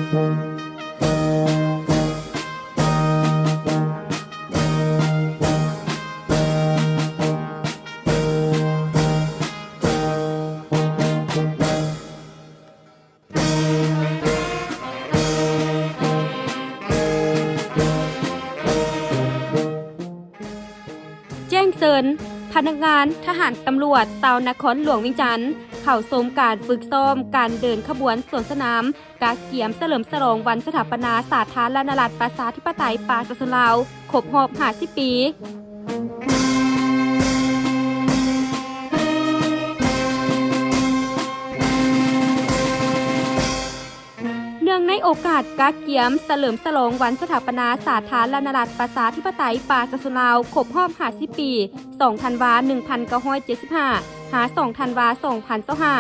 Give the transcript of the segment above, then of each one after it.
ແຈ້ງເຊີນພະນັກງານທະຫານຕຳຫຼວດຊາວນະຄອນຫຼວງວຽງຈັນ ເຂົ້າຊົມການຝຶກຊ້ອມການເດີນຂະບວນສວນສະໜາມ ກະກຽມສະເຫຼີມສະຫຼອງວັນສະຖາປະນາສາທາລະນະລັດ ປະຊາທິປະໄຕ ປະຊາຊົນລາວ ຄົບຮອບຫ້າສິບປີ. ເນື່ອງໃນໂອກາດກະກຽມສະເຫຼີມສະຫຼອງວັນສະຖາປະນາສາທາລະນະລັດ ປະຊາທິປະໄຕ ປະຊາຊົນລາວ ຄົບຮອບຫ້າສິບປີ ສອງທັນວາ ໜຶ່ງພັນເກົ້າຮ້ອຍເຈັດສິບຫ້າ ຫາ ສອງທັນວາ ສອງພັນຊາວຫ້າ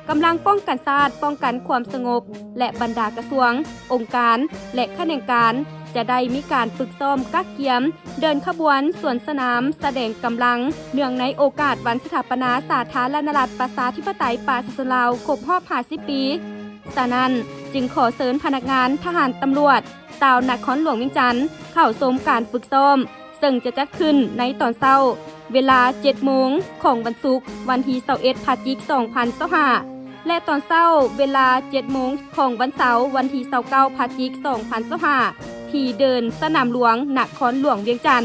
ກຳລັງປ້ອງກັນຊາດ, ປ້ອງກັນຄວາມສະຫງົບ ແລະ ບັນດາກະຊວງ, ອົງການ ແລະ ຂະແໜງການ ຈະໄດ້ມີການຝຶກຊ້ອມກະກຽມເດີນຂະບວນສວນສະໜາມ ສະແດງກຳລັງ ເນື່ອງໃນໂອກາດວັນສະຖາປະນາສາທາລະນະລັດ ປະຊາທິປະໄຕ ປະຊາຊົນລາວ ຄົບຮອບຫ້າສິບປີ. ສະນັ້ນ, ຈຶ່ງຂໍເຊີນພະນັກງານທະຫານຕຳຫຼວດຊາວນະຄອນຫຼວງວຽງຈັນ ເຂົ້າຊົມການຝຶກຊ້ອມ ເຊິ່ງຈະຈັດຂຶ້ນໃນຕອນເຊົ້າ ເວລາເຈັດໂມງຂອງວັນສຸກ ວັນທີຊາວເອັດ ພະຈິກ ສອງພັນຊາວຫ້າ ແລະ ຕອນເຊົ້າເວລາເຈັດໂມງຂອງວັນເສົາ ວັນທີຊາວເກົ້າ ພະຈິກ ສອງພັນຊາວຫ້າ ທີ່ເດີ່ນສະໜາມຫຼວງ ນະຄອນຫຼວງວຽງຈັນ.